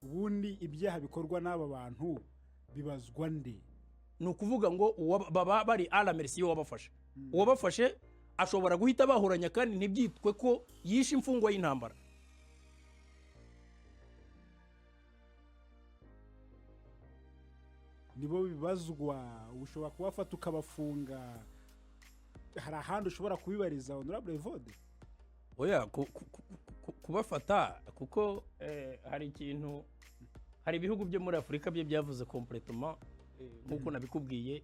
Ubundi ibyaha bikorwa n'aba bantu bibazwa nde? Ni ukuvuga ngo baba bari à la merci y'uwabafashe. Uwabafashe ashobora guhita bahuranya kandi ntibyitwe ko yishe imfungwa y'intambara. Nibo bibazwa. Ushobora kubafata ukabafunga, hari ahandi ushobora kubibariza, honorable Evode? Oya, kubafata kuko hari ikintu, hari ibihugu byo muri Afurika byo byavuze complètement, nk'uko nabikubwiye.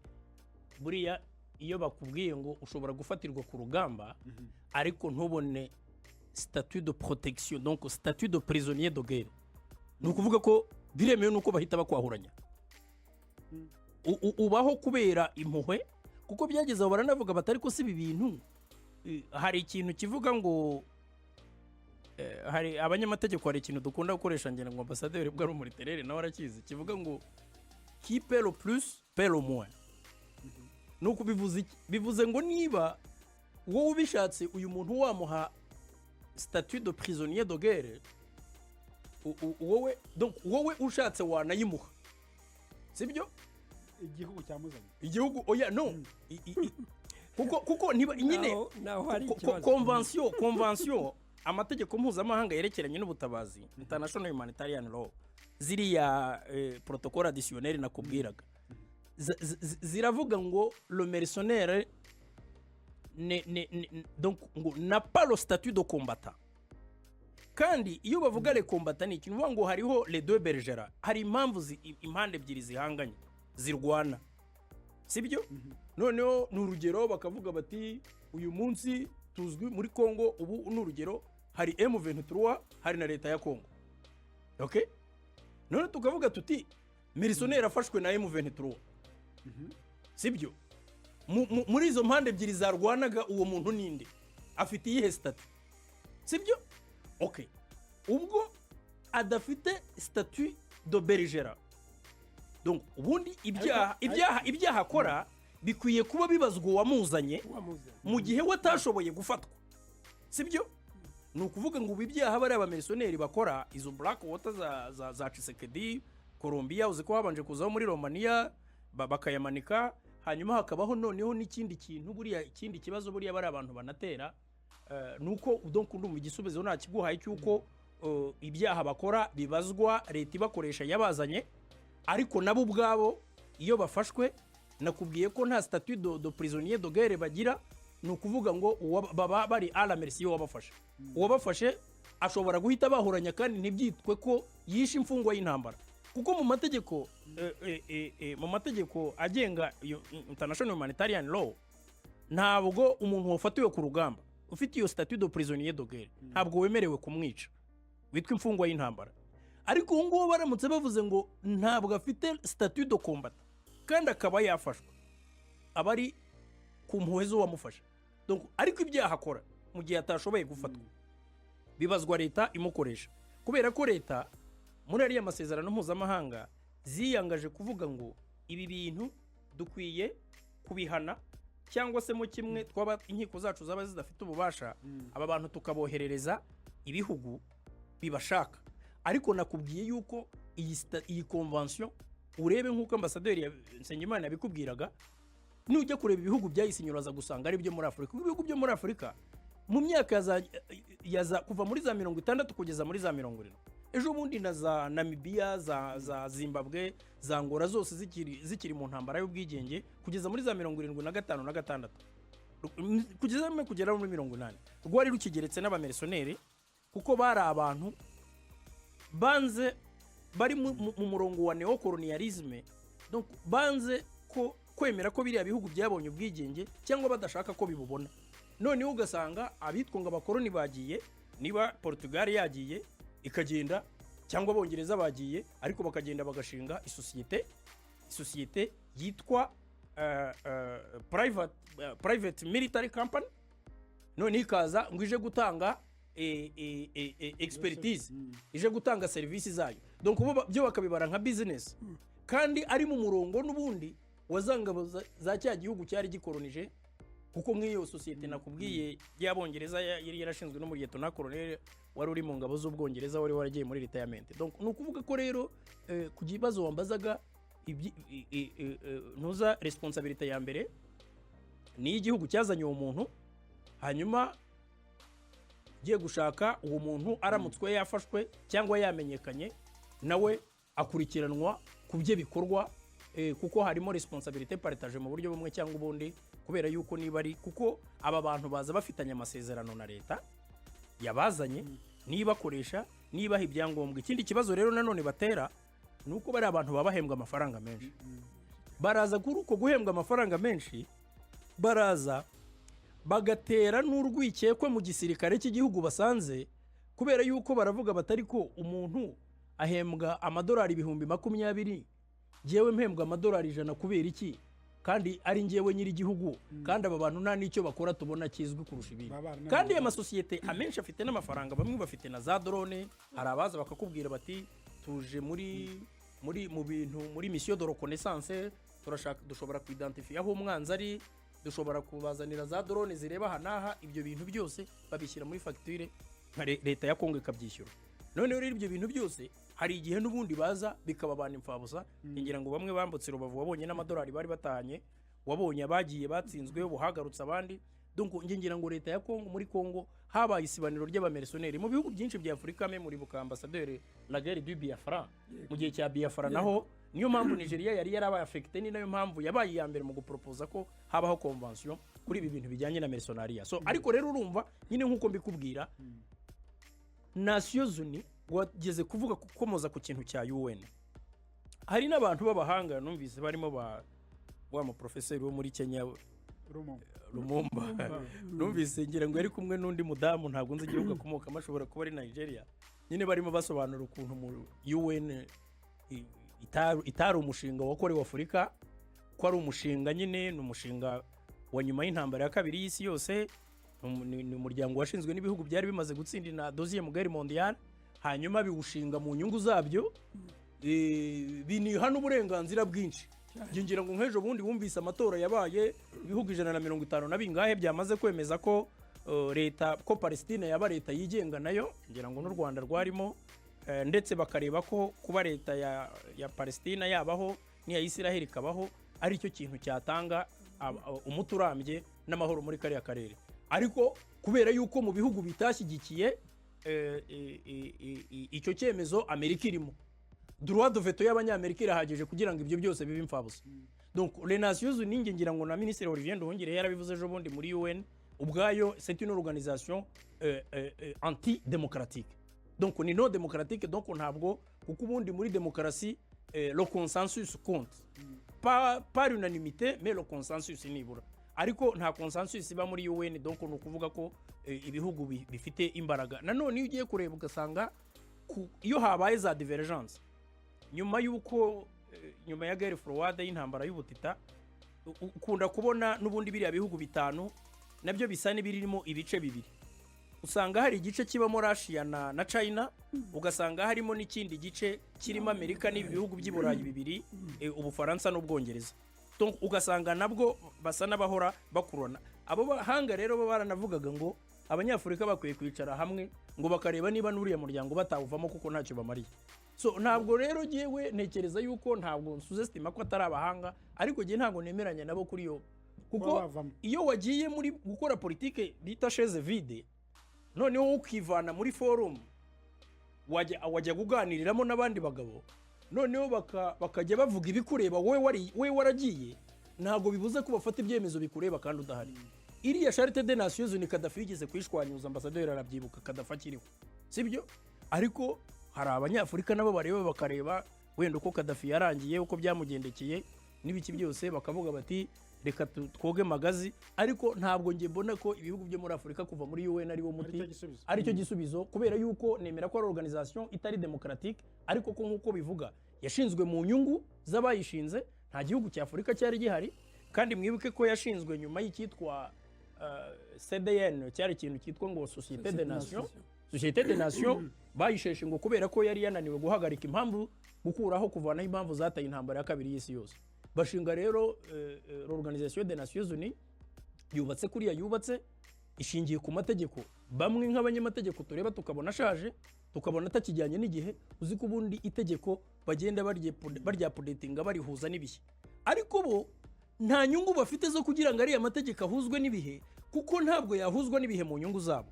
Buriya iyo bakubwiye ngo ushobora gufatirwa ku rugamba ariko ntubone statut de protection, donc statut de prisonnier de guerre, ni ukuvuga ko biremewe nuko bahita bakwahuranya. Ubaho kubera impuhwe, kuko byageze aho baranavuga batari ko si ibi bintu. Hari ikintu kivuga ngo hari abanyamategeko, hari ikintu dukunda gukoresha, ngira ngo ambasaderi bwo ari umuriterere nawe arakizi, kivuga ngo "qui paie le plus paie le moins". Ni uku bivuze iki? Bivuze ngo niba wowe ubishatse uyu muntu wamuha statut de prisonnier de guerre, wowe, donc wowe ushatse wanayimuha, sibyo? Igihugu cyamuzanye. Igihugu, oya, no. Kuko niba nyine Naho hari ikibazo. Convention, amategeko mpuzamahanga yerekeranye n'ubutabazi, international humanitarian law, ziriya protocole additionnel nakubwiraga, ziravuga ngo le mercenaire donc ngo n'a pas le statut de combattant. Kandi iyo bavuga le combattant ni ikintu uvuga ngo hariho les deux belligérants, hari impamvu impande ebyiri zihanganye zirwana, sibyo? Noneho ni urugero, bakavuga bati uyu munsi tuzwi muri Congo ubu, ni urugero, hari M23, hari na leta ya Congo, okay? None tukavuga tuti mercenaire afashwe na M23, sibyo? Muri izo mpande ebyiri zarwanaga, uwo muntu ninde, afite iyihe statut, sibyo? Okay, ubwo adafite statut de belligérant, donc ubundi ibyaha ibyaha akora bikwiye kuba bibazwa uwamuzanye Uwamuzanye. mu gihe we atashoboye gufatwa, sibyo? Ni ukuvuga ngo ubu ibyaha bariya bamercenaires bakora, izo Black Water za Tshisekedi, Colombia, uzi ko habanje kuzaho muri Romania bakayamanika, hanyuma hakabaho noneho n'ikindi kintu. Buriya ikindi kibazo buriya bariya abantu banatera, ni uko, donc ndumva igisubizo nta kiguhaye cy'uko ibyaha bakora bibazwa leta ibakoresha yabazanye, ariko nabo ubwabo iyo bafashwe, nakubwiye ko nta statut de prisonnier de guerre bagira. Ni ukuvuga ngo baba bari à la merci y'uwabafashe. Uwabafashe ashobora guhita bahuranya kandi ntibyitwe ko yishe imfungwa y'intambara, kuko mu mategeko agenga iyo international humanitarian law, ntabwo umuntu wafatiwe ku rugamba ufite iyo statut de prisonnier de guerre, ntabwo wemerewe kumwica, witwa imfungwa y'intambara. Ariko ubu ngubu baramutse bavuze ngo ntabwo afite statut de combattant kandi akaba yafashwe, aba ari ku mpuhwe z'uwamufashe. Donc, ariko ibyaha akora mu gihe atashoboye gufatwa bibazwa leta imukoresha, kubera ko leta muri ariya masezerano mpuzamahanga ziyangaje kuvuga ngo ibi bintu dukwiye kubihana, cyangwa se mo kimwe twaba inkiko zacu zaba zidafite ububasha, aba bantu tukaboherereza ibihugu bibashaka. Ariko nakubwiye yuko iyi convention, urebe nk'uko ambasaderi Nsengimana yabikubwiraga, nujya kureba ibihugu byayisinye uraza gusanga ari ibyo muri Afurika, kuko ibihugu byo muri Afurika mu myaka ya za kuva muri za 60 kugeza muri za 70, ejo bundi na za Namibiya, za Zimbabwe, za Angola, zose zikiri mu ntambara y'ubwigenge kugeza muri za 75 na gatandatu, kugeza kugera muri 80, rwari rukigeretse n'abamercenaires, kuko bari abantu banze, bari mu murongo wa néocolonialisme, donc banze ko kwemera ko biriya bihugu byabonye ubwigenge cyangwa badashaka ko bibubona. Noneho ugasanga abitwa ngo abakoloni bagiye, niba Portugal yagiye ikagenda cyangwa Abongereza bagiye, ariko bakagenda bagashinga isosiyete yitwa private military company, noneho ikaza ngo ije gutanga expertise, ije gutanga serivisi zayo. Donc bo byo bakabibara nka business, kandi ari mu murongo n'ubundi wa za ngabo za cya gihugu cyari gikoronije, kuko nk'iyo sosiyete nakubwiye y'Abongereza yari yarashinzwe n'umuliyetona koloneli wari uri mu ngabo z'Ubwongereza wari waragiye muri retirement. Donc ni ukuvuga ko rero ku kibazo wambazaga, ntuza responsabilité ya mbere ni iy'igihugu cyazanye uwo muntu. Hanyuma ugiye gushaka uwo muntu, aramutswe yafashwe cyangwa yamenyekanye, nawe akurikiranwa ku bye bikorwa, kuko harimo responsabilité partagée mu buryo bumwe cyangwa ubundi, kubera yuko niba ari kuko aba bantu baza bafitanye amasezerano na leta yabazanye, nibakoresha, nibaha ibyangombwa. Ikindi kibazo rero nanone batera ni uko bari abantu baba bahembwa amafaranga menshi. Baraza kuri uko guhembwa amafaranga menshi, baraza bagatera n'urwikekwe mu gisirikare cy'igihugu basanze, kubera yuko baravuga batari ko umuntu ahembwa amadolari 20,000, ngewe mpembwa amadolari 100, kubera iki? Kandi ari ngewe nyir'igihugu, kandi aba bantu nta n'icyo bakora tubona kizwi kurusha ibindi. Baba barananiwe. Kandi aya masosiyete amenshi afite n'amafaranga, bamwe bafite na za drone. Hari abaza bakakubwira bati: "Tuje muri mu bintu, muri mission de reconnaissance, turashaka, dushobora kuidentifia aho umwanzi ari, dushobora kubazanira za drone zireba aha n'aha." Ibyo bintu byose babishyira muri fagitire, nka leta ya Kongo ikabyishyura. Noneho rero ibyo bintu byose hari igihe n'ubundi baza bikababana imfabusa. Ngira ngo bamwe bambutse Rubavu wabonye n'amadolari bari batahanye, wabonye abagiye batsinzwe buhagarutse abandi. Donc njye ngira ngo leta ya Kongo, muri Kongo habaye isibaniro ry'aba mercenaires. Mu bihugu byinshi bya Afurika, me muribuka ambasaderi, la guerre du Biafra, mu gihe cya Biafra naho niyo mpamvu Nigeria yari yarabaye affecté, ni nayo mpamvu yabaye iya mbere mu guporopoza ko habaho convention kuri ibi bintu bijyanye na mercenariat. So ariko rero urumva nyine, nk'uko mbikubwira, Nations Unies, wageze kuvuga gukomoza ku kintu cya UN, hari n'abantu b'abahanga numvise barimo ba wa muprofeseri wo muri Kenya. Lumumba. Lumumba. Numvise ngira ngo yari kumwe n'undi mudamu, ntabwo nzi igihugu akomokamo, ashobora kuba ari Nigeria nyine, barimo basobanura ukuntu mu UN itari umushinga wakorewe Afurika, ko ari umushinga nyine, ni umushinga wa nyuma y'intambara ya kabiri y'isi yose, ni umuryango washinzwe n'ibihugu byari bimaze gutsinda na Deuxième Guerre mondiale, hanyuma biwushinga mu nyungu zabyo, biniha n'uburenganzira bwinshi. Njye ngira ngo nk'ejo bundi wumvise amatora yabaye, ibihugu 150 na bingahe byamaze kwemeza ko leta, ko Palestine yaba leta yigenga nayo, ngira ngo n'u Rwanda rwarimo, ndetse bakareba ko kuba leta ya Palestine yabaho n'iya Israel ikabaho ari cyo kintu cyatanga umuti urambye n'amahoro muri kariya karere. Ariko kubera yuko mu bihugu bitashyigikiye icyo cyemezo Amerika irimo, droit de veto y'Abanyamerika irahagije kugira ngo ibyo byose bibe imfabusa. Donc les Nations Unies, nge ngira ngo na Minisitiri Olivier Nduhungirehe yarabivuze ejo bundi muri UN ubwayo, c'est une organisation anti démocratique, donc ni non démocratique. Donc ntabwo, kuko ubundi muri demokarasi le consensus compte, pas par unanimité, mais le consensus nibura. Ariko nta consensus iba muri UN. Donc ni ukuvuga ko ibihugu bifite imbaraga. Nanone iyo ugiye kureba ugasanga iyo habaye za divergence nyuma y'uko nyuma ya guerre froide, y'intambara y'ubutita, ukunda kubona n'ubundi biriya bihugu bitanu nabyo bisa n'ibirimo ibice bibiri. Usanga hari igice kibamo Russia na China, ugasanga harimo n'ikindi gice kirimo Amerika n'ibi bihugu by'i Burayi bibiri, Ubufaransa n'Ubwongereza. Donc ugasanga nabwo basa n'abahora bakurana. Abo bahanga rero bo baranavugaga ngo Abanyafurika bakwiye kwicara hamwe ngo bakareba niba n'uriya muryango batawuvamo, kuko ntacyo bamariye. So ntabwo rero jyewe ntekereza yuko, ntabwo nsous-estima ko atari abahanga, ariko jye ntabwo nemeranya nabo kuri yo, kuko Kuba bavamo. iyo wagiye muri gukora politike bita chaise vide, noneho ukivana muri forum wajya kuganiriramo n'abandi bagabo, noneho bakajya bavuga ibikureba wowe wari wowe waragiye, ntabwo bibuze ko bafata ibyemezo bikureba kandi udahari. Iriya Charte des Nations Unies, Kadafi yigeze kuyishwanyuza, ambasaderi arabyibuka, Kadafi akiriho, sibyo? Ariko hari Abanyafurika nabo bareba, bakareba wenda uko Kadafi yarangiye, uko byamugendekeye n'ibiki byose, bakavuga bati: "Reka twoge magazi." Ariko ntabwo njye mbona ko ibihugu byo muri Afurika kuva muri UN ari wo muti, Aricyo gisubizo. aricyo gisubizo, kubera yuko nemera ko ari organisation itari démocratique, ariko ko nk'uko bivuga yashinzwe mu nyungu z'abayishinze. Nta gihugu cya Afurika cyari gihari. Kandi mwibuke ko yashinzwe nyuma y'icyitwa CDN, cyari ikintu cyitwa ngo Société des Nations. Société des Nations bayisheshe ngo kubera ko yari yananiwe guhagarika impamvu, gukuraho, kuvanaho impamvu zateye intambara ya kabiri y'isi yose. Bashinga rero l'Organisation des Nations Unies, yubatse kuriya yubatse, ishingiye ku mategeko Bamwe nk'abanyamategeko tureba tukabona ashaje, tukabona atakijyanye n'igihe. Uzi ko ubundi itegeko bagenda baryaupdatinga, barihuza n'ibihe, ariko bo nta nyungu bafite zo kugira ngo ariya mategeko ahuzwe n'ibihe, kuko ntabwo yahuzwa n'ibihe mu nyungu zabo,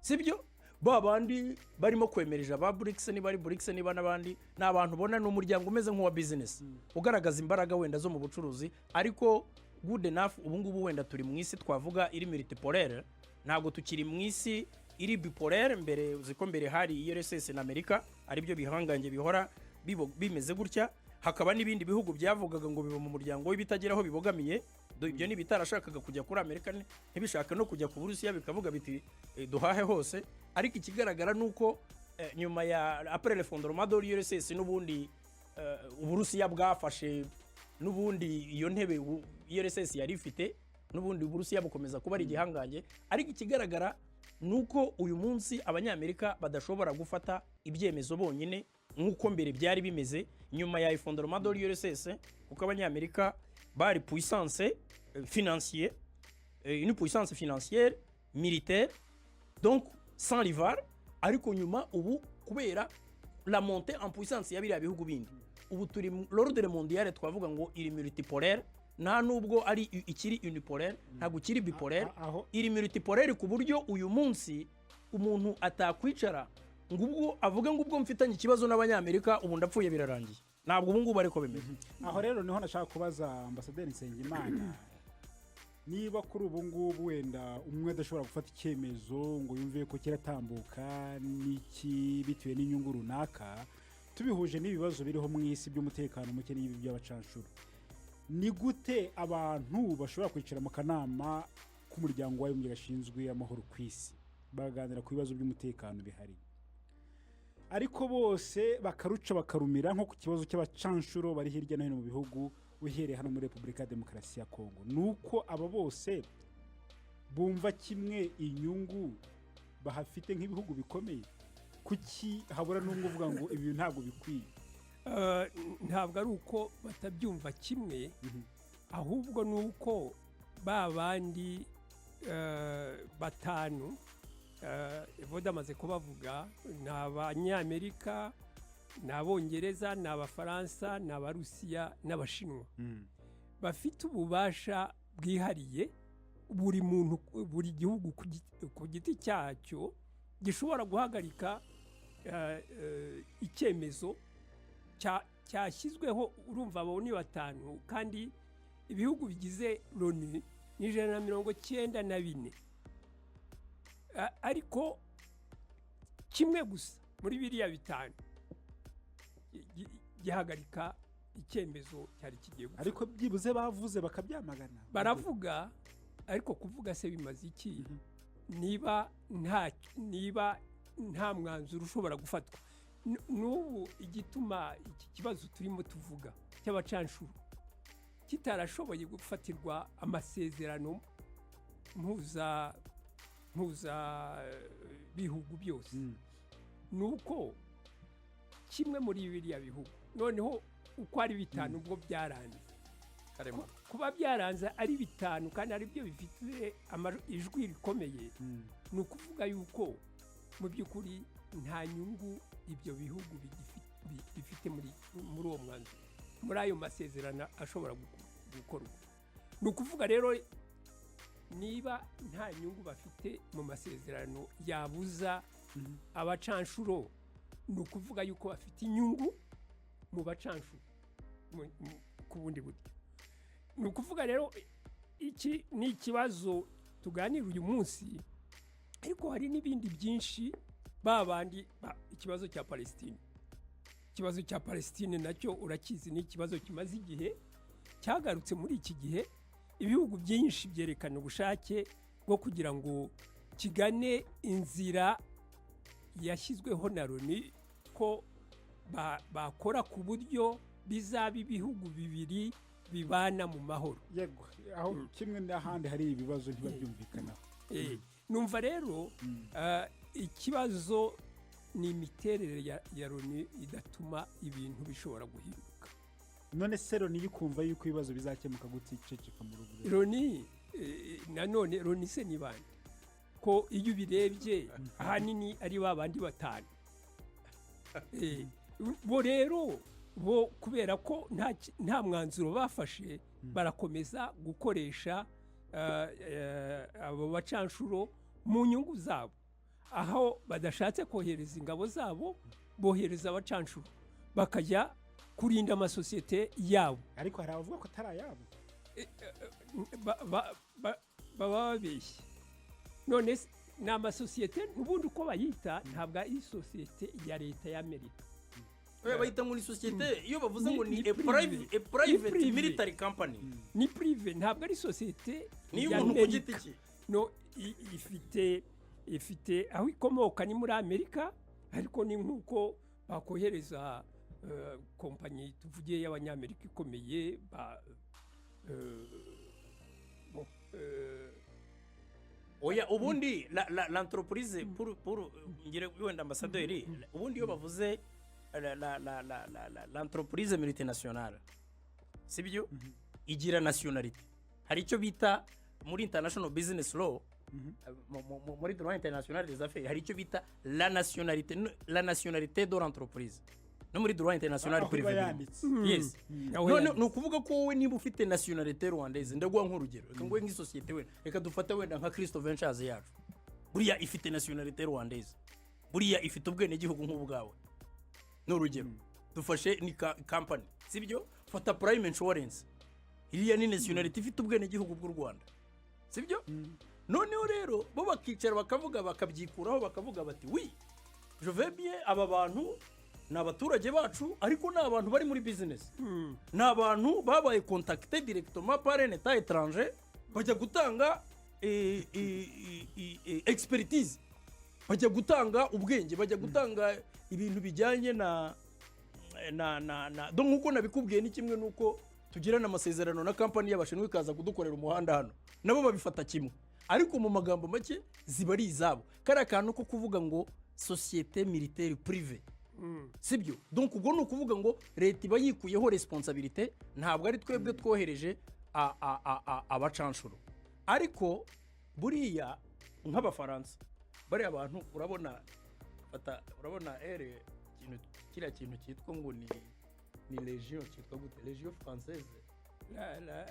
sibyo? Ba bandi barimo kwemereje aba BRICS, niba ari BRICS, niba n'abandi, ni abantu ubona ni umuryango umeze nk'uwa business, ugaragaza imbaraga wenda zo mu bucuruzi, ariko good enough. Ubu ngubu wenda turi mu isi twavuga iri multipolaire, ntabwo tukiri mu isi iri bipolaire. Mbere uzi ko mbere hari URSS na Amerika, aribyo bihangange bihora bimeze gutya, hakaba n'ibindi bihugu byavugaga ngo biba mu muryango w'ibitagira aho bibogamiye. Ibyo ni ibitarashakaga kujya kuri Amerika, ntibishaka no kujya ku Burusiya, bikavuga biti "Duhahe hose." Ariko ikigaragara ni uko nyuma ya après l'effondrement de l'URSS, n'ubundi Uburusiya bwafashe n'ubundi iyo ntebe URSS yari ifite, n'ubundi Uburusiya bukomeza kuba ari igihangange. Ariko ikigaragara ni uko uyu munsi Abanyamerika badashobora gufata ibyemezo bonyine nk'uko mbere byari bimeze nyuma ya effondrement de l'URSS, kuko Abanyamerika bari puissance financière, une puissance financière, militaire, donc sans rival. Ariko nyuma ubu, kubera la montée en puissance ya biriya bihugu bindi, ubu turi l'ordre mondial twavuga ngo iri multipolaire, nta nubwo ari ikiri unipolaire, ntabwo ikiri bipolaire. Aho Iri multipolaire ku buryo uyu munsi umuntu atakwicara ngo ubwo avuge ngo ubwo mfitanye ikibazo n'Abanyamerika ubu ndapfuye, birarangiye. Ntabwo ubu ngubu ariko bimeze. Aho rero niho nashaka kubaza Ambasaderi Nsengimana niba kuri ubu ngubu wenda umwe adashobora gufata icyemezo ngo yumve ko kiratambuka n'iki bitewe n'inyungu runaka, tubihuje n'ibibazo biriho mu isi by'umutekano muke n'ibi by'abacanshuro, ni gute abantu bashobora kwicara mu kanama k'Umuryango w'Abibumbye gashinzwe amahoro ku isi, baganira ku bibazo by'umutekano bihari, ariko bose bakaruca bakarumira nko ku kibazo cy'abacanshuro bari hirya no hino mu bihugu, uhereye hano muri Repubulika ya Demokarasi ya Kongo? Ni uko aba bose bumva kimwe inyungu bahafite nk'ibihugu bikomeye. Kuki habura n'umwe uvuga ngo ibi ntabwo bikwiye? Ntabwo ari uko batabyumva kimwe, ahubwo ni uko ba bandi batanu Evode amaze kubavuga, ni Abanyamerika, ni Abongereza, ni Abafaransa, ni Abarusiya n'Abashinwa, bafite ububasha bwihariye. Buri muntu, buri gihugu ku giti cyacyo gishobora guhagarika icyemezo cyashyizweho. Urumva abo ni batanu, kandi ibihugu bigize Loni ni 194. Ariko kimwe gusa muri biriya bitanu gihagarika icyemezo cyari kigiye gufatwa. Ariko byibuze bavuze bakabyamagana. Baravuga, ariko kuvuga se bimaze iki niba nta mwanzuro ushobora gufatwa? N'ubu igituma iki kibazo turimo tuvuga cy'abacanshuro kitarashoboye gufatirwa amasezerano mpuza bihugu byose ni uko kimwe muri biriya bihugu, noneho uko ari bitanu ubwo byaranze. Kuba byaranze ari bitanu kandi ari byo bifite ijwi rikomeye, ni ukuvuga yuko mu by'ukuri nta nyungu ibyo bihugu bifite muri uwo mwanzuro, muri ayo masezerano ashobora gukorwa. Ni ukuvuga rero niba nta nyungu bafite mu masezerano yabuza abacanshuro, ni ukuvuga yuko bafite inyungu mu bacanshuro ku bundi buryo. Ni ukuvuga rero iki ni ikibazo tuganira uyu munsi, ariko hari n'ibindi byinshi. Ba bandi ikibazo cya Palestine, ikibazo cya Palestine nacyo urakizi, ni ikibazo kimaze igihe, cyagarutse muri iki gihe. Ibihugu byinshi byerekana ubushake bwo kugira ngo kigane inzira yashyizweho na Loni, ko bakora ku buryo bizaba ibihugu bibiri bibana mu mahoro. Yego, aho kimwe n'ahandi hari ibibazo ntibabyumvikanaho. Numva rero ikibazo ni imiterere ya Loni idatuma ibintu bishobora guhinduka. None se Loni yikumva yuko ibibazo bizakemuka gute iceceka mu rugo? Loni, nanone Loni se ni bande? Ko Ko iyo ubirebye, ahanini ari ba bandi batanu. Bo rero, bo kubera ko nta mwanzuro bafashe, barakomeza gukoresha abo bacanshuro mu nyungu zabo. Aho badashatse kohereza ingabo zabo, bohereza abacanshuro bakajya kurinda amasosiyete yabo. Ariko hari abavuga ko atari ayabo. Baba babeshye. None se ni amasosiyete n'ubundi uko bayita, ntabwo ari sosiyete ya leta y'Amerika. Oya, bayita ngo ni sosiyete, iyo bavuze ngo ni Ni a privé. private, a private Ni privé. military company. Ni privé, ntabwo ari sosiyete Niyo ya umuntu ku giti Amerika. cye. No, ifite aho ikomoka, ni muri Amerika, ariko ni nk'uko bakohereza kompanyi, tuvuge y'Abanyamerika ikomeye ba bon, Oya, ubundi l'entreprise pour ngire wenda ambasaderi, ubundi iyo bavuze la la la la la la l'entreprise multinationale, sibyo, igira nationalité. Hari icyo bita muri international business law, muri droit international des affaires, hari icyo bita la nationalité, la nationalité de l'entreprise, no muri droit international Aho iba privé birimo. yanditse. Yes. Aho None yanditse. ni ukuvuga ko wowe niba ufite nationalité rwandaise, ndaguha nk'urugero, reka nguhe nk'isosiyete wenda, reka dufate wenda nka Christo Ventures yacu, buriya ifite nationalité rwandaise, buriya ifite ubwenegihugu nk'ubwawe. Ni urugero dufashe, ni company, sibyo? Fata Prime Insurance, iriya ni nationalité, ifite ubwenegihugu bw'u Rwanda, sibyo? Noneho rero bo bakicara bakavuga, bakabyikuraho, bakavuga bati: "Oui, je veux bien, aba bantu ni abaturage bacu, ariko ni abantu bari muri business, ni abantu babaye contacté directement par un état étranger, bajya gutanga expertise, bajya gutanga ubwenge, bajya gutanga ibintu bijyanye na donc." Nkuko nabikubwiye, ni kimwe nuko tugirana amasezerano na kampani y'Abashinwa ikaza kudukorera umuhanda hano, nabo babifata kimwe. Ariko mu magambo make ziba ari izabo. Kariya kantu ko kuvuga ngo société militaire privée, sibyo? Donc ubwo ni ukuvuga ngo leta iba yikuyeho responsabilité, ntabwo ari twebwe twohereje abacanshuro. Ariko buriya nk'Abafaransa, bariya bantu urabona, fata, urabona ere ikintu, kiriya kintu cyitwa ngo ni légion, cyitwa gute? Légion française.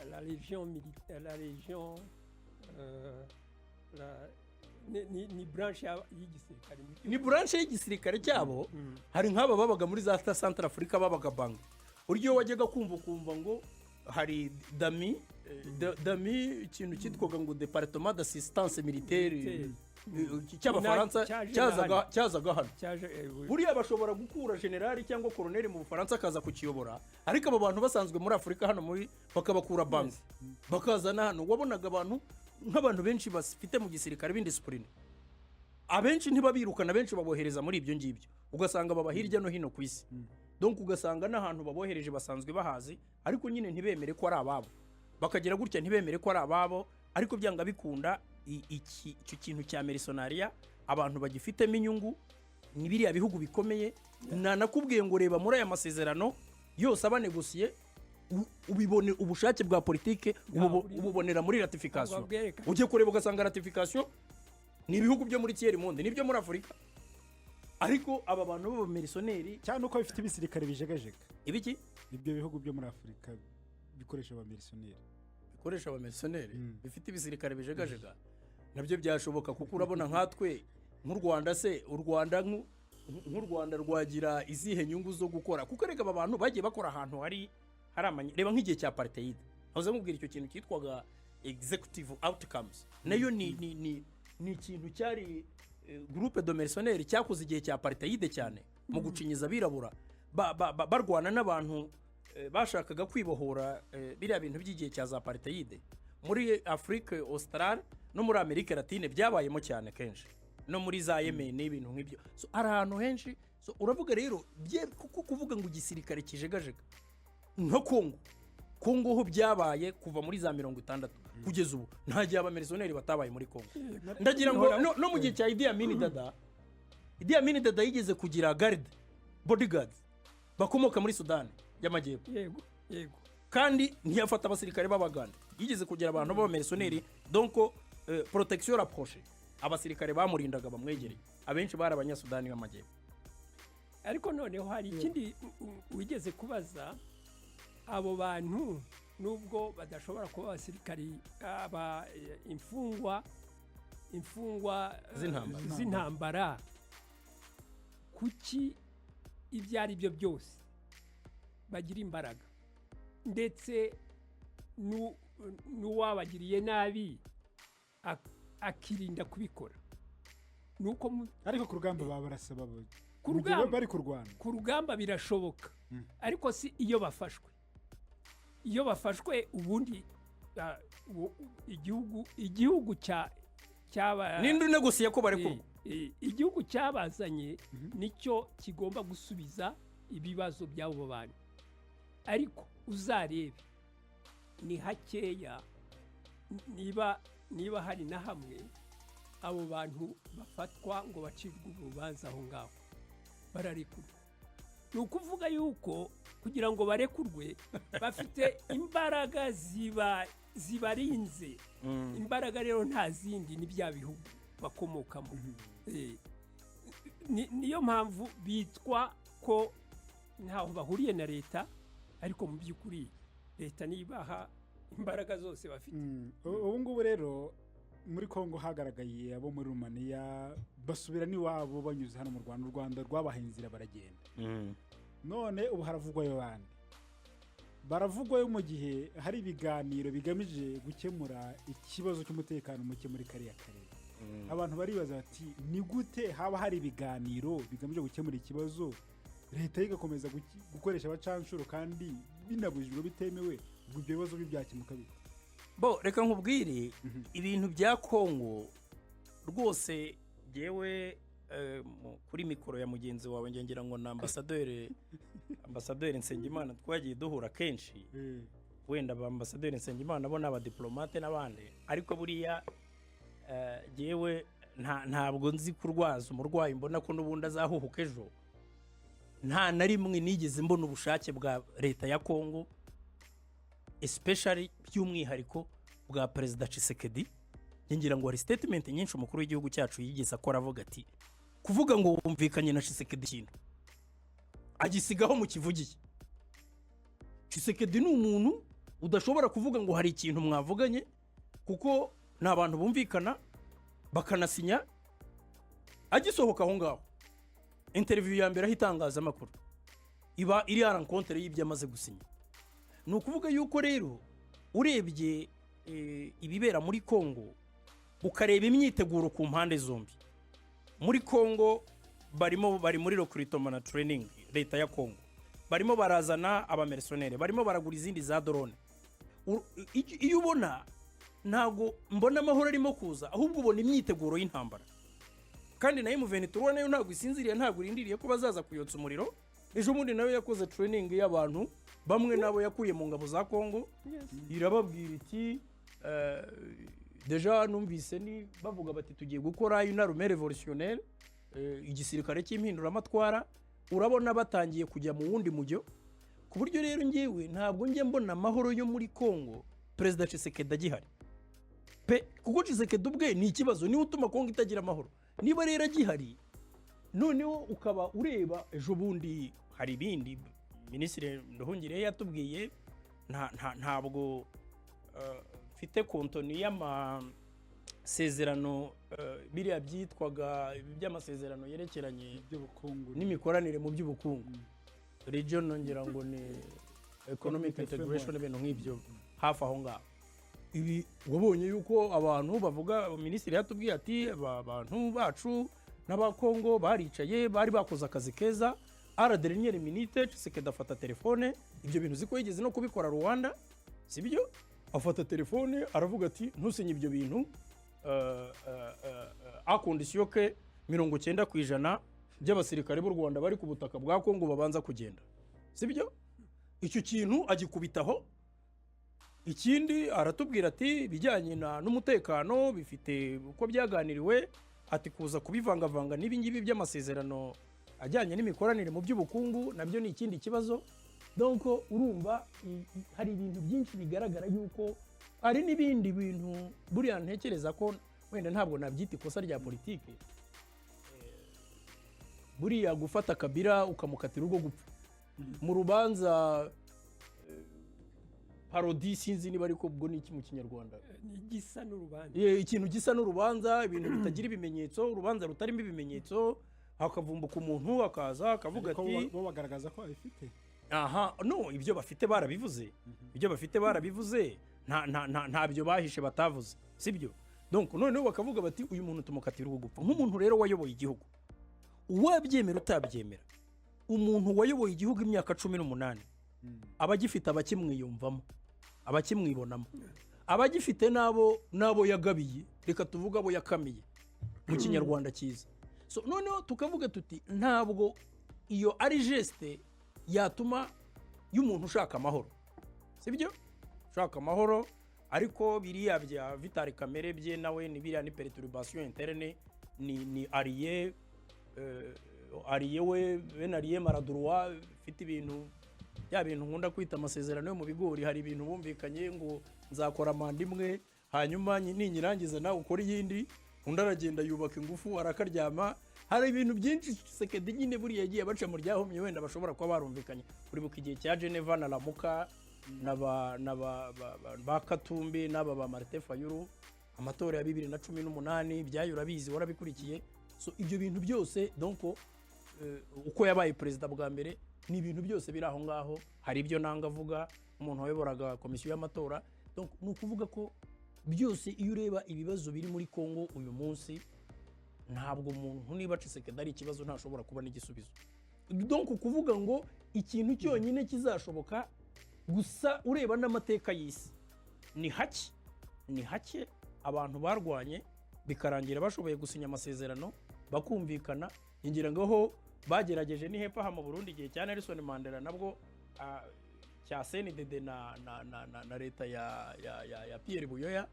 La légion militaire, la légion, ni branche y'igisirikare mu Ni branche y'igisirikare cyabo. Hari nk'aba babaga muri za Central Africa, babaga Bangui. Buryo iyo wajyaga kumva, ukumva ngo hari DAMI, DAMI, ikintu cyitwaga ngo département d'assistance militaire Militaire. cy'Abafaransa Cyaje cyazaga hano. Cyazaga hano. Cyaje Buriya bashobora gukura generali cyangwa koroneri mu Bufaransa akaza kukiyobora, ariko abo bantu basanzwe muri Afurika hano, muri bakabakura Bangui bakazana hano. Wabonaga abantu nk'abantu benshi bafite mu gisirikare b'indiscipline, abenshi ntibabirukana, abenshi babohereza muri ibyo ngibyo, ugasanga baba hirya no hino ku isi. Donc ugasanga n'ahantu babohereje basanzwe bahazi, ariko nyine ntibemere ko ari ababo, bakagira gutya ntibemere ko ari ababo. Ariko byanga bikunda, icyo kintu cya mercenariat abantu bagifitemo inyungu ni biriya bihugu bikomeye. Nanakubwiye ngo reba muri aya masezerano yose aba négocié, ubibone ubushake bwa politike ububonera muri ratification. Ntabwo bwerekana. Ujye kureba ugasanga ratification ni ibihugu byo muri tiers monde, nibyo muri Afurika, ariko aba bantu b'abamercenaires Cyane uko bifite ibisirikare bijegajega. Ibiki? Ibyo bihugu byo muri Afurika bikoresha abamercenaires. Bikoresha abamercenaires, bifite ibisirikare bijegajega, nabyo byashoboka, kuko urabona nkatwe nk'u Rwanda se, u Rwanda nk'u Rwanda rwagira izihe nyungu zo gukora? Kuko reka aba bantu bagiye bakora ahantu hari amanye. Reba nk'igihe cya apartheid, ntuze mubwira icyo kintu cyitwaga executive outcomes, nayo ni ikintu cyari groupe de mercenaires cyakoze igihe cya apartheid cyane mu gucinyiza abirabura, barwana n'abantu bashakaga kwibohora, biriya bintu by'igihe cya za apartheid muri Afrique australe no muri Amerika Latine byabayemo cyane kenshi, no muri za Yemen n'ibintu nk'ibyo. So hari ahantu henshi. So uravuga rero kuko kuvuga ngo igisirikare kijegajega, nka Kongo, Kongo ho byabaye kuva muri za 60 kugeza ubu, nta gihe abamercenaires batabaye muri Kongo. Ndagira ngo no mu gihe cya Idi Amin Dada, Idi Amin Dada yigeze kugira garde, bodyguards bakomoka muri Sudani y'Amajyepfo. Yego. Kandi ntiyafata abasirikare b'Abaganda, yigeze kugira abantu b'abamercenaires, donc protection rapprochée. Abasirikare bamurindaga bamwegereye, abenshi bari Abanyasudani y'Amajyepfo. Ariko noneho hari ikindi wigeze kubaza. Abo bantu, nubwo badashobora kuba abasirikari, aba imfungwa z'intambara. Z'intambara, kuki ibyo ari byo byose bagira imbaraga, ndetse n'uwabagiriye nabi akirinda kubikora, nuko Ariko ku rugamba baba barasaba Ku mu gihe rugamba. bari kurwana. Ku rugamba birashoboka, ariko si iyo bafashwe. Iyo bafashwe ubundi, igihugu cya cyaba Ninde unegosiye ko barekurwa? Igihugu cyabazanye nicyo kigomba gusubiza ibibazo by'abo bantu. Ariko uzarebe, ni hakeya, niba hari na hamwe abo bantu bafatwa ngo bacirwe urubanza aho ngaho, bararekurwa. Ni ukuvuga yuko kugira ngo barekurwe bafite imbaraga zibarinze. Imbaraga rero nta zindi, ni bya bihugu bakomokamo. Niyo mpamvu bitwa ko ntaho bahuriye na leta, ariko mu by'ukuri leta nibaha imbaraga zose bafite. Ubu ngubu rero muri Kongo hagaragaye abo muri Rumaniya basubira n'iwabo banyuze hano mu Rwanda. U Rwanda rwabahaye inzira baragenda. None ubu haravugwayo abandi, baravugwayo mu gihe hari ibiganiro bigamije gukemura ikibazo cy'umutekano muke muri kariya karere. Abantu baribaza bati: "Ni gute haba hari ibiganiro bigamije gukemura ikibazo, leta yo igakomeza gukoresha abacanshuro kandi binabujijwe, bitemewe?" Ubwo ibyo bibazo byo byakemuka bite? Bo, reka nkubwire ibintu bya Kongo rwose. Yewe, kuri mikoro ya mugenzi wawe, njye ngira ngo ni ambasaderi Nsengimana twagiye duhura kenshi. Wenda aba ambasaderi Nsengimana bo ni abadiplomate n'abandi, ariko buriya jyewe ntabwo nzi kurwaza umurwayi mbona ko n'ubundi azahuhuka ejo. Nta na rimwe nigeze mbona ubushake bwa leta ya Kongo, especially by'umwihariko bwa Perezida Tshisekedi. Njye ngira ngo hari statement nyinshi umukuru w'igihugu cyacu yigeze akora, avuga ati kuvuga ngo wumvikanye na Tshisekedi ikintu agisigaho mu kivugiye. Tshisekedi ni umuntu udashobora kuvuga ngo hari ikintu mwavuganye, kuko ni abantu bumvikana bakanasinya. Agisohoka aho ngaho, interview ya mbere aho itangazamakuru iba iri à l'encontre y'ibyo amaze gusinya. Ni ukuvuga yuko rero urebye ibibera muri Kongo, ukareba imyiteguro ku mpande zombi muri Kongo, barimo bari muri recruitment na training. Leta ya Kongo barimo barazana aba mercenaires, barimo baragura izindi za drone. Iyo ubona, ntabwo mbona amahoro arimo kuza, ahubwo ubona imyiteguro y'intambara. Kandi na M23 nayo ntabwo isinziriye, ntabwo irindiriye ko bazaza kuyotsa umuriro. Ejo bundi nayo yakoze training y'abantu bamwe nabo yakuye mu ngabo za Kongo, irababwira iti déjà numvise ni bavuga bati tugiye gukora une armée révolutionnaire, igisirikare cy'impinduramatwara. Urabona batangiye kujya mu wundi mujyo, ku buryo rero ngewe ntabwo njya mbona amahoro yo muri Kongo Perezida Tshisekedi agihari pe, kuko Tshisekedi ubwe ni ikibazo, niwe utuma Kongo itagira amahoro. Niba rero agihari, noneho ukaba ureba ejo bundi hari ibindi Minisitiri Nduhungirehe yatubwiye, ntabwo mfite contenu y'amasezerano, biriya byitwaga by'amasezerano yerekeranye by'ubukungu n'imikoranire mu by'ubukungu, region, ngira ngo ni economic integration, ibintu nk'ibyo hafi aho ngaho. Ibi wabonye yuko abantu bavuga, minisitiri yatubwiye ati aba bantu bacu n'abakongo baricaye, bari bakoze akazi keza, à la dernière minute Tshisekedi afata telefone. Ibyo bintu uzi ko yigeze no kubikora Rwanda, si byo? Afata telefone aravuga ati ntusinye ibyo bintu à condition que 90% by'abasirikare b'u Rwanda bari ku butaka bwa Kongo babanza kugenda, si byo? Icyo kintu agikubitaho. Ikindi aratubwira ati ibijyanye n'umutekano bifite uko byaganiriwe, ati kuza kubivangavanga n'ibi ngibi by'amasezerano ajyanye n'imikoranire mu by'ubukungu nabyo ni ikindi kibazo. Donc urumva hari ibintu byinshi bigaragara yuko hari n'ibindi bintu buriya ntekereza ko Wenda ntabwo nabyita ikosa rya politike. Buriya gufata Kabila ukamukatira urwo gupfa mu rubanza parodie, sinzi niba ariko ubwo ni iki mu Kinyarwanda? Ni igisa n'urubanza. Ikintu gisa n'urubanza, ibintu bitagira ibimenyetso, urubanza rutarimo ibimenyetso, hakavumbuka umuntu akaza akavuga Ariko ati bo bagaragaza ko babifite. Aha no, ibyo bafite barabivuze, ibyo bafite barabivuze, nta ntabyo bahishe batavuze, sibyo? Donc noneho bakavuga bati: "Uyu muntu tumukatira urwo gupfa." Nk'umuntu rero wayoboye igihugu, wabyemera utabyemera, umuntu wayoboye igihugu imyaka 18 aba agifite abakimwiyumvamo, abakimwibonamo, abagifite n'abo yagabiye, reka tuvuge abo yakamiye mu Kinyarwanda cyiza. So noneho tukavuga tuti ntabwo iyo ari geste yatuma y'umuntu ushaka amahoro, sibyo? Ushaka amahoro. Ariko biriya bya Vital Kamerhe bye nawe ni biriya, ni perturbation interne, ni allié allié we bene allié maladroit, ufite ibintu bya bintu nkunda kwita amasezerano yo mu bigori. Hari ibintu bumvikanye ngo nzakora manda imwe, hanyuma ninyirangiza nawe ukora iyindi. Undi aragenda yubaka ingufu, arakaryama. Hari ibintu byinshi Tshisekedi nyine buriya yagiye baca mu ryahumye, wenda bashobora kuba barumvikanye. Uribuka igihe cya Geneva na Lamuka na ba Katumbi n'aba ba Martin Fayulu, amatora ya 2018, ibyayo urabizi, warabikurikiye. So ibyo bintu byose, donc uko yabaye perezida bwa mbere, ni ibintu byose biri aho ngaho. Hari ibyo nanga avuga, umuntu wayoboraga komisiyo y'amatora. Donc ni ukuvuga ko byose, iyo ureba ibibazo biri muri Congo uyu munsi, ntabwo umuntu niba Tshisekedi ari ikibazo ntashobora kuba n'igisubizo. Donc kuvuga ngo ikintu cyonyine kizashoboka gusa, ureba n'amateka y'isi, ni hake, ni hake abantu barwanye bikarangira bashoboye gusinya amasezerano, bakumvikana. Ngira ngo aho bagerageje ni hepfo aha mu Burundi, igihe cya Nelson Mandela, nabwo cya CNDD na leta ya Pierre Buyoya.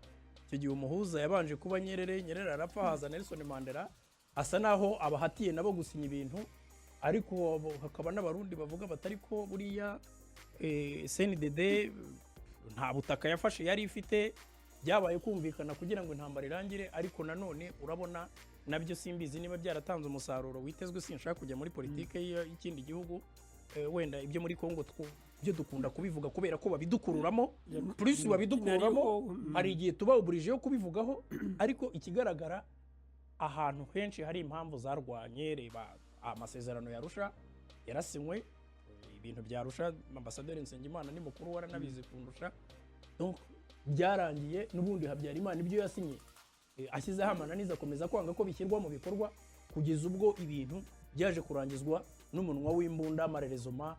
Icyo gihe umuhuza yabanje kuba Nyerere, Nyerere arapfa, haza Nelson Mandela, asa naho abahatiye nabo gusinya ibintu. Ariko hakaba n'Abarundi bavuga batari ko buriya CNDD nta butaka yafashe yari ifite, byabaye kumvikana kugira ngo intambara irangire. Ariko nanone urabona nabyo simbizi niba byaratanze umusaruro witezwe. Sinshaka kujya muri politike y'ikindi gihugu. Wenda ibyo muri Congo byo dukunda kubivuga kubera ko babidukururamo plus babidukururamo. Hari igihe tuba obligé yo kubivugaho. Ariko ikigaragara, ahantu henshi hari impamvu zarwanye. Reba amasezerano ya Arusha yarasinywe, ibintu bya Arusha, Ambasaderi Nsengimana ni mukuru, waranabizi kundusha. Donc byarangiye n'ubundi Habyarimana ibyo yasinye ashyizeho amananiza, akomeza kwanga ko bishyirwa mu bikorwa, kugeza ubwo ibintu byaje kurangizwa n'umunwa w'imbunda, amarerezoma,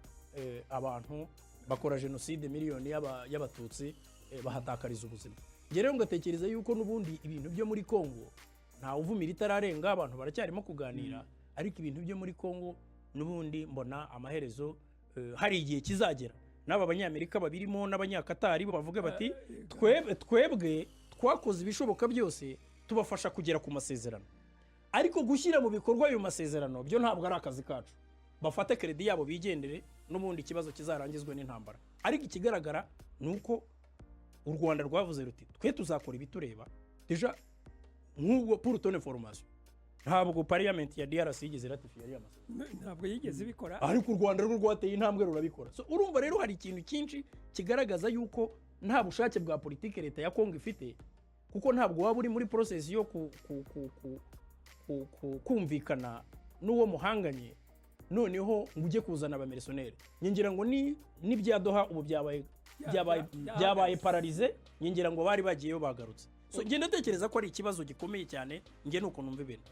abantu bakora jenoside, miliyoni y'Abatutsi bahatakariza ubuzima. Njye rero ngatekereza yuko n'ubundi ibintu byo muri Congo ntawe uvumira itararenga, abantu baracyarimo kuganira. Ariko ibintu byo muri Congo n'ubundi mbona amaherezo hari igihe kizagera n'aba Banyamerika babirimo n'Abanyakatari bavuga bati: "Twebwe twakoze ibishoboka byose, tubafasha kugera ku masezerano, ariko gushyira mu bikorwa ayo masezerano byo ntabwo ari akazi kacu." Bafate crédit yabo bigendere, n'ubundi ikibazo kizarangizwe n'intambara. Ariko ikigaragara ni uko u Rwanda rwavuze ruti: "Twe tuzakora ibitureba." Déjà nk'ubwo, pour ton information, ntabwo parliament ya DRC yigeze ratifier ariya masezerano. Ntabwo yigeze ibikora. Ariko u Rwanda rwo rwateye intambwe rurabikora. So urumva rero hari ikintu cyinshi kigaragaza yuko nta bushake bwa politiki leta ya Kongo ifite, kuko ntabwo waba uri muri process yo kumvikana n'uwo muhanganye, noneho ngo ujye kuzana aba mercenaires. Ngira ngo ni n'ibya Doha ubu byabaye byabaye paralysé. Ngira ngo bari bagiyeyo bagarutse. So ngenda ndatekereza ko ari ikibazo gikomeye cyane. Njye nuko numva ibintu.